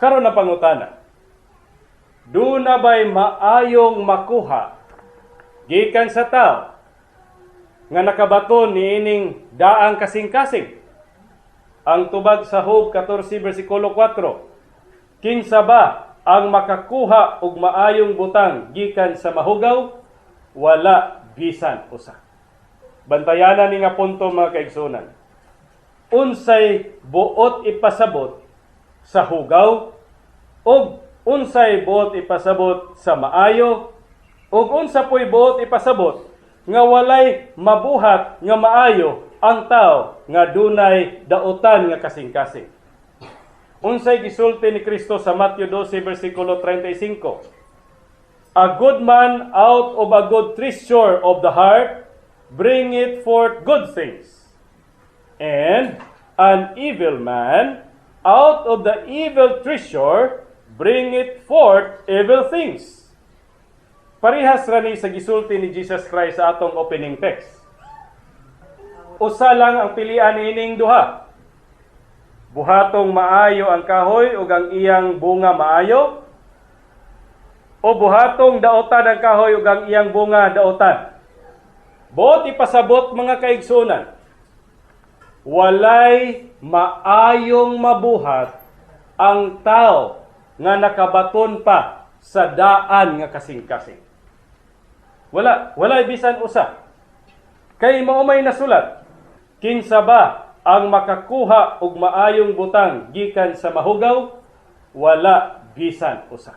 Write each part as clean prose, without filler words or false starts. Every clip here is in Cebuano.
Karon na pangutana. Duna ba'y maayong makuha gikan sa tao nga nakabaton niining daang kasing-kasing? Ang tubag sa Job 14 versikulo 4. Kinsa ba ang makakuha og maayong butang gikan sa mahugaw? Wala bisan usa. Bantayanan ni nga punto, mga kaigsunan. Unsay buot ipasabot sa hugaw ug unsay buot ipasabot sa maayo ug unsa po'y buot ipasabot nga walay mabuhat nga maayo ang tao nga dunay dautan nga kasing-kasing? Unsay gisulti ni Kristo sa Matthew 12 versikulo 35? "A good man out of a good treasure of the heart bringeth forth good things. And an evil man out of the evil treasure bringeth forth evil things." Parehas ra ni sa gisulti ni Jesus Christ sa atong opening text. Usa lang ang pilian niining duha. Buhatong maayo ang kahoy ug ang iyang bunga maayo, o buhatong daotan ang kahoy ug ang iyang bunga daotan. Buot ipasabot, mga kaigsunan, walay maayong mabuhat ang tao nga nakabaton pa sa daan nga kasing-kasing. Wala, walay bisan usa. Kay mao may nasulat, kinsa ba ang makakuha og maayong butang gikan sa mahugaw? Wala bisan usa.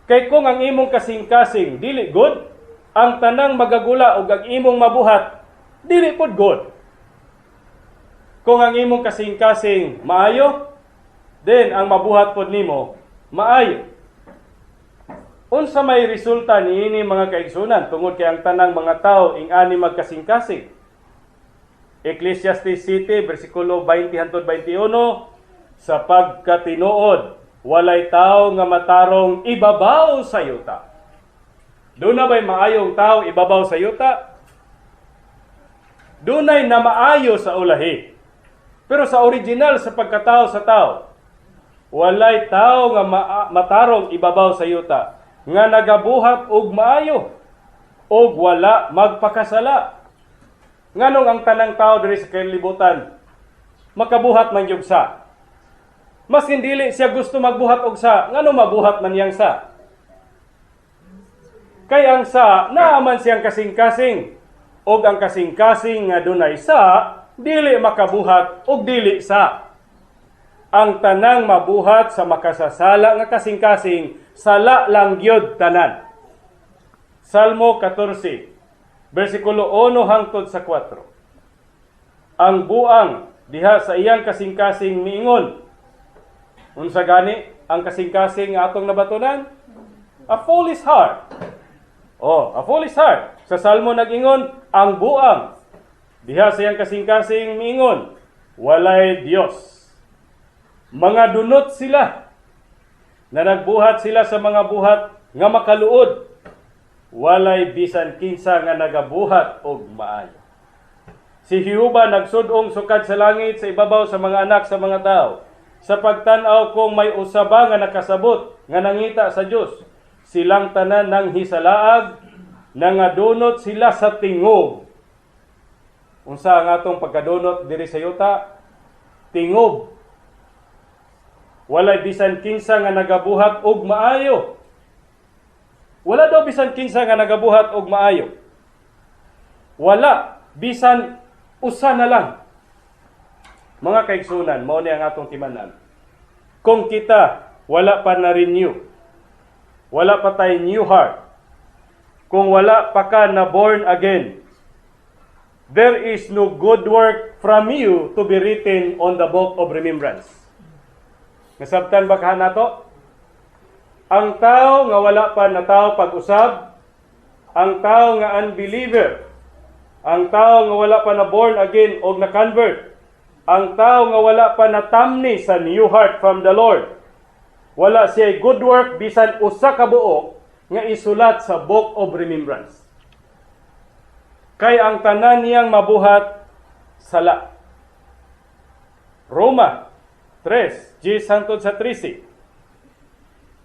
Kay kung ang imong kasing-kasing dili good, ang tanang magagula og ang imong mabuhat dili pud good. Kung ang imong kasing-kasing maayo, then ang mabuhat pod nimo maayo. Unsa may resulta niini, mga kaigsunan, tungod kay ang tanang mga tao ing-ani magkasing-kasing? Ecclesiastes 7 bersikulo 20 hangtod 21: "Sa pagkatinuod, walay tao nga matarong ibabaw sa yuta." Duna ba'y maayong tao ibabaw sa yuta? Dunay na maayo sa ulahi. Pero sa original sa pagkatao sa tao, walay tao nga matarong ibabaw sa yuta nga nagabuhat og maayo og wala magpakasala. Nganong ang tanang tao diri sa kalibutan makabuhat man gyud sa? Maskin dili siya gusto magbuhat og sa, ngano mabuhat man niyang sa? Kay ang sa naa man siyang kasing-kasing, og ang kasing-kasing nga dunay sa dili makabuhat og dili sa. Ang tanang mabuhat sa makasasala nga kasing-kasing, sala lang gyud tanan. Salmo 14 versikulo 1 hangtod sa 4. Ang buang diha sa iyang kasing-kasing miingon. Unsa gani ang kasing-kasing nga atong nabatunan? A foolish heart. Oh, a foolish heart. Sa Salmo nag-ingon, ang buang diha sa iyang kasing-kasing miingon, "Walay Dios." Mga dunot sila na nagbuhat sila sa mga buhat nga makaluod. Walay bisan kinsa nga nagabuhat og maayo. Si Jehova nagsud-ong sukad sa langit sa ibabaw sa mga anak sa mga tao sa pagtan-aw kung may usa ba nga nakasabot nga nangita sa Dios. Silang tanan nang hisalaag, nangadunot sila sa tingob. Unsa ang atong pagkadunot diri sa yuta? Tingob. Walay bisan kinsa nga nagabuhat og maayo. Wala daw bisan kinsa nga nagabuhat og maayo. Wala bisan usa na lang. Mga kaigsunan, mao ni ang atong timanan. Kung kita wala pa na renew, wala pa tay new heart, kung wala pa ka na born again, there is no good work from you to be written on the book of remembrance. Nasabtan ba ka nato? Ang tao nga wala pa natawo pag-usab, ang tao nga unbeliever, ang tao nga wala pa na born again o na convert, ang tao nga wala pa natamni sa new heart from the Lord, wala siya good work bisan usa ka buok nga isulat sa book of remembrance. Kay ang tanan niyang mabuhat, sala. Roma 3, 10 hangtod sa 13.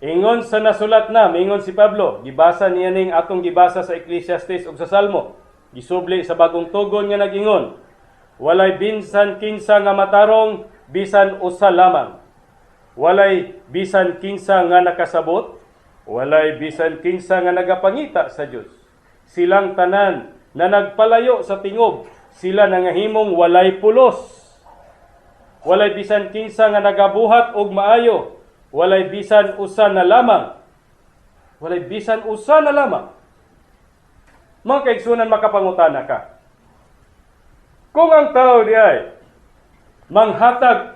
Ingon sa nasulat na, mingon si Pablo, gibasa niya ning atong gibasa sa Ecclesiastes ug sa Salmo. Gisubli sa Bagong Tugon nga nag-ingon, "Walay bisan kinsa nga matarong, bisan usa lamang. Walay bisan kinsa nga nakasabot, walay bisan kinsa nga nagapangita sa Dios. Silang tanan na nagpalayo sa tingob, sila nangahimong walay pulos. Walay bisan kinsa nga nagabuhat og maayo, walay bisan usa na lamang. Walay bisan usa na lamang." Mga kaigsunan, makapangutana ka. Kung ang tao di ay manghatag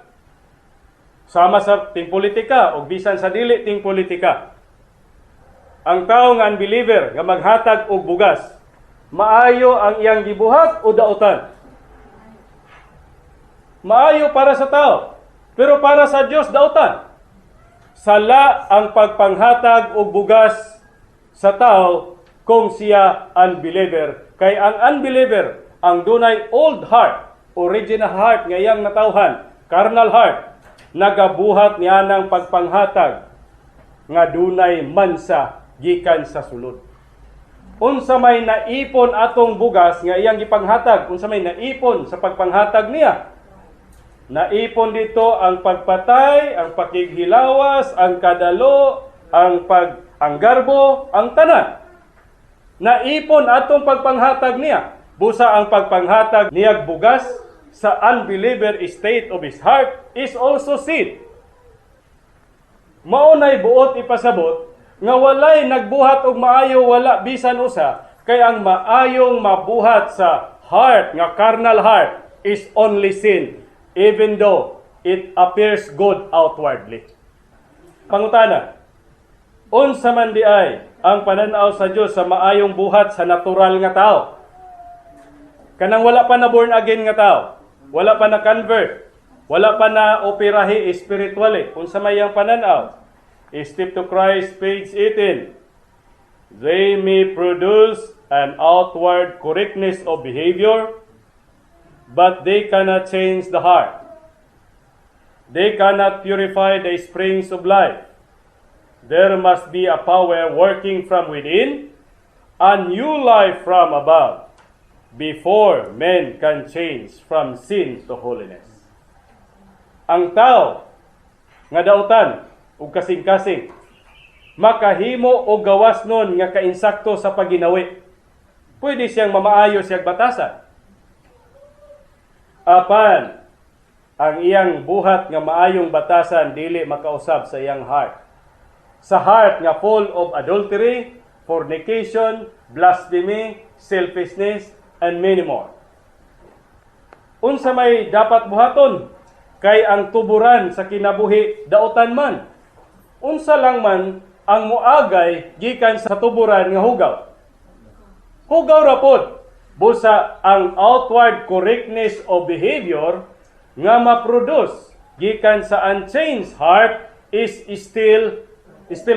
sama sa ting politika o bisan sa dili ting politika, ang tao nga unbeliever nga maghatag og bugas, maayo ang iyang gibuhat o dautan? Maayo para sa tao, pero para sa Dios, dautan. Sala ang pagpanghatag og bugas sa tao kung siya unbeliever. Kay ang unbeliever, ang dunay old heart, original heart nga iyang natawhan, carnal heart, nagabuhat niya ng pagpanghatag nga dunay mansa gikan sa sulod. Unsa may naipon atong bugas nga iyang gipanghatag, unsa may naipon sa pagpanghatag niya? Naipon dito ang pagpatay, ang pakighilawas, ang kadalo, ang garbo, ang tanan. Naipon atong pagpanghatag niya. Busa ang pagpanghatag niyag bugas sa unbeliever state of his heart is also sin. Mao nay buot ipasabot nga walay nagbuhat og maayo, wala bisan usa, kay ang maayong mabuhat sa heart nga carnal heart is only sin, even though it appears good outwardly. Pangutana, unsa man di ay ang pananaw sa Dios sa maayong buhat sa natural nga tao? Kanang wala pa na born again nga tao, wala pa na convert, wala pa na operahi spiritually, unsa may iyang pananaw? Step to Christ, page 18. They may produce an outward correctness of behavior, but they cannot change the heart. They cannot purify the springs of life. There must be a power working from within, a new life from above, before men can change from sin to holiness. Ang tao nga dautan ug kasing-kasing makahimo og gawas nun nga kainsakto sa paginawi. Pwede siyang mamaayo siyang batasan. Apan ang iyang buhat nga maayong batasan dili makausab sa iyang heart. Sa heart nga full of adultery, fornication, blasphemy, selfishness, and many more. Unsa may dapat buhaton? Kay ang tuburan sa kinabuhi dautan man. Unsa lang man ang muagay gikan sa tuburan nga hugaw? Hugaw ra pod. Busa ang outward correctness of behavior nga ma-produce gikan sa unchanged heart is still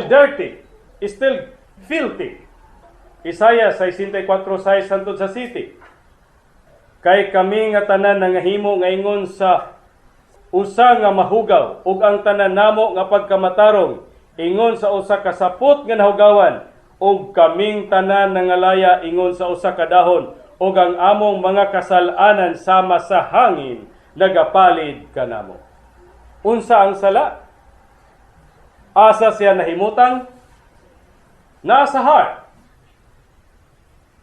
dirty, is still filthy. Isaiah 64:6 hangtod sa 7. Kay kami nga tanan nangahimo nga ingon sa usa nga mahugaw, ug ang tanan namo nga pagkamatarong ingon sa usa ka sapot nga nahugawan, ug kaming tanan nangalaya ingon sa usa ka dahon, ug ang among mga kasal-anan sama sa hangin nagapalid kanamo. Unsa ang sala? Asa siya nahimutang? Nasa heart.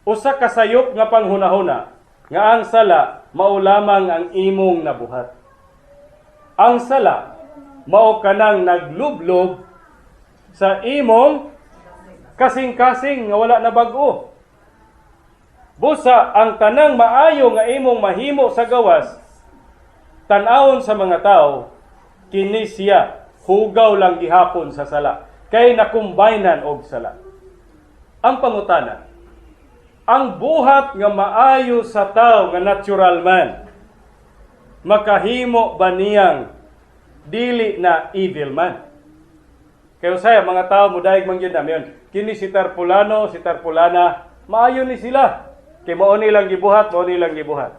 Usa ka sayop nga panghunahuna nga ang sala mao lamang ang imong nabuhat. Ang sala mao kanang naglublob sa imong kasing-kasing nga wala na bag-o. Busa ang tanang maayo nga imong mahimo sa gawas, tan-awon sa mga tao, kini siya hugaw lang gihapon sa sala kay nakumbaynan og sala. Ang pangutana, ang buhat nga maayo sa tao nga natural man, makahimo ba niyang dili na evil man? Kaya usay mga tao mudayeg man gyud na kini si Tarpulano, si Tarpulana, maayo ni sila. Kay mao nilang gibuhat, mao nilang gibuhat.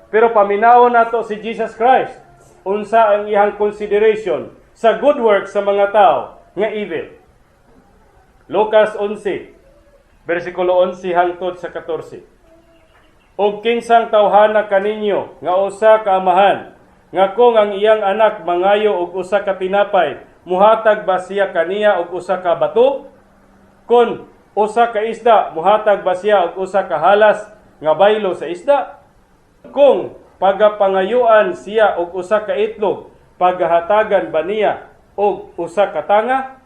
Pero paminawon nato si Jesus Christ. Unsa ang iyang consideration sa good works sa mga tao nga evil? Lucas 11, versikulo 11 hangtod sa 14. "Og kinsang tawhana kaninyo nga usa ka amahan, nga kung ang iyang anak mangayo og usa ka tinapay, muhatag ba siya kaniya og usa ka bato? Kon usa ka isda, muhatag ba siya og usa ka halas nga baylo sa isda? Kung pagapangayuan siya og usa ka itlog, pagahatagan ba niya og usa ka tanga?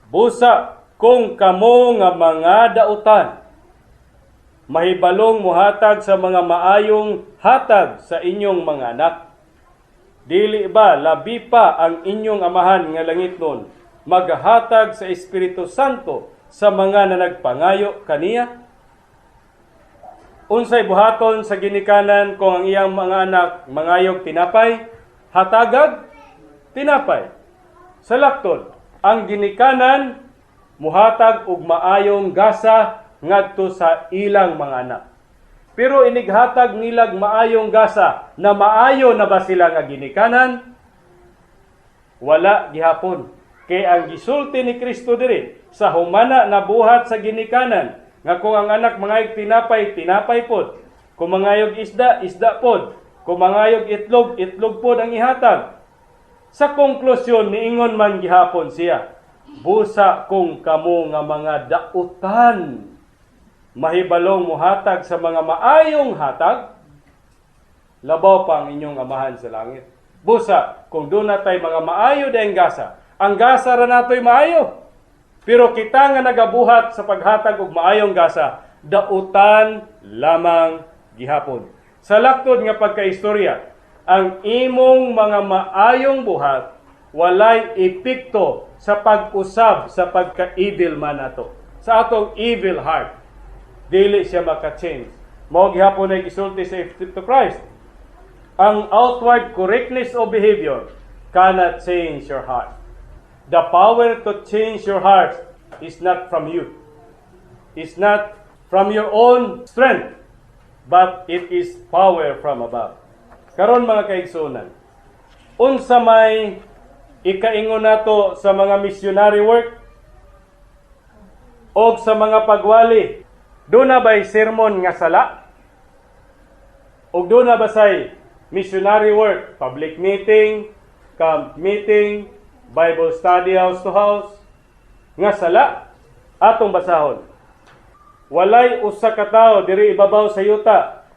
Busa kung kamo nga mga dautan mahibalong muhatag sa mga maayong hatag sa inyong mga anak, dili ba labi pa ang inyong Amahan nga langitnon maghatag sa Espiritu Santo sa mga nanagpangayo kaniya?" Unsay buhaton sa ginikanan kung ang iyang mga anak mangayog tinapay? Hatagag tinapay. Sa laktod, ang ginikanan muhatag og maayong gasa ngadto sa ilang mga anak. Pero inighatag nilag maayong gasa, na maayo na ba sila nga ginikanan? Wala gihapon. Kay ang gisulti ni Kristo diri sa humana na buhat sa ginikanan nga kung ang anak mangayog tinapay, tinapay pod. Kung mangayog isda, isda pod. Kung mangayog itlog, itlog pod ang ihatag. Sa konklusyon, niingon man gihapon siya, "Busa kung kamo nga mga dautan mahibalong muhatag sa mga maayong hatag, labaw pa ang inyong Amahan sa langit." Busa, kung duna tay mga maayo dayang gasa, ang gasa ra nato'y maayo. Pero kita nga nagabuhat sa paghatag og maayong gasa, dautan lamang gihapon. Sa laktod nga pagkaistorya, ang imong mga maayong buhat walay epekto sa pag-usab sa pagka-evil man nato. Sa atong evil heart, dili siya maka-change. Mao gihapon ay gisulti sa to Christ. Ang outward correctness of behavior cannot change your heart. The power to change your heart is not from you. It's not from your own strength, but it is power from above. Karon, mga kaigsunan, unsa may ikaingon nato sa mga missionary work o sa mga pagwali? Duna ba'y sermon nga sala? O duna ba say missionary work, public meeting, camp meeting, Bible study house to house, nga sala? Atong basahon. "Walay usa ka tawo diri ibabaw sa yuta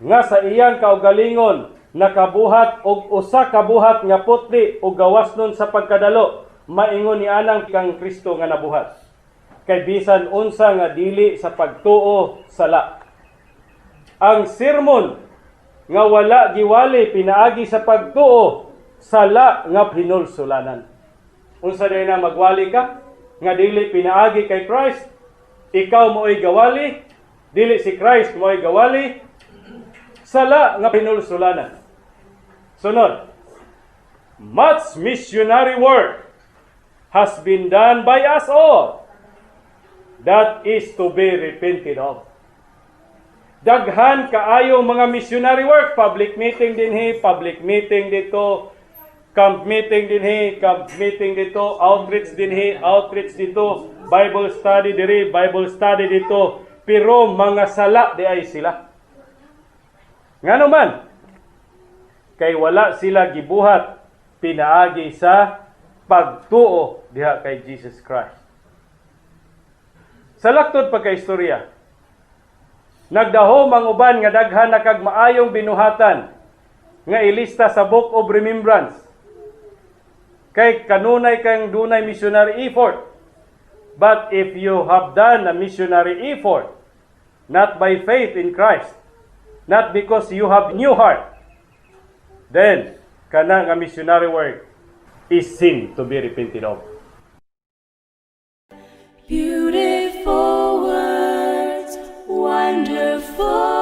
nga sa iyang kaugalingon nakabuhat og usa ka buhat nga putli o gawasnon sa pagkadalo maingon ni anang kang Kristo nga nabuhat. Kay bisan unsa nga dili sa pagtuo, sala." Ang sermon nga wala giwali pinaagi sa pagtuo, sala nga hinulsulanan. Unsa day na magwali ka nga dili pinaagi kay Christ? Ikaw mo'y gawali, dili si Christ mo'y gawali, sala nga hinulsulanan. Sunod, "Much missionary work has been done by us all that is to be repented of." Daghan kaayo mga missionary work, public meeting dinhi, public meeting dito, camp meeting dinhi, camp meeting dito, outreach dinhi, outreach dito, Bible study diri, Bible study dito, pero mga sala diay sila. Ngano man? Kay wala sila gibuhat pinaagi sa pagtuo diha kay Jesus Christ. Sa laktod pagkaistorya, nagdahom ang uban nga daghan na kag maayong binuhatan nga ilista sa Book of Remembrance. Kay kanunay kang dunay missionary effort. But if you have done a missionary effort, not by faith in Christ, not because you have new heart, then kana nga missionary work is sin to be repented of. Beautiful words, wonderful.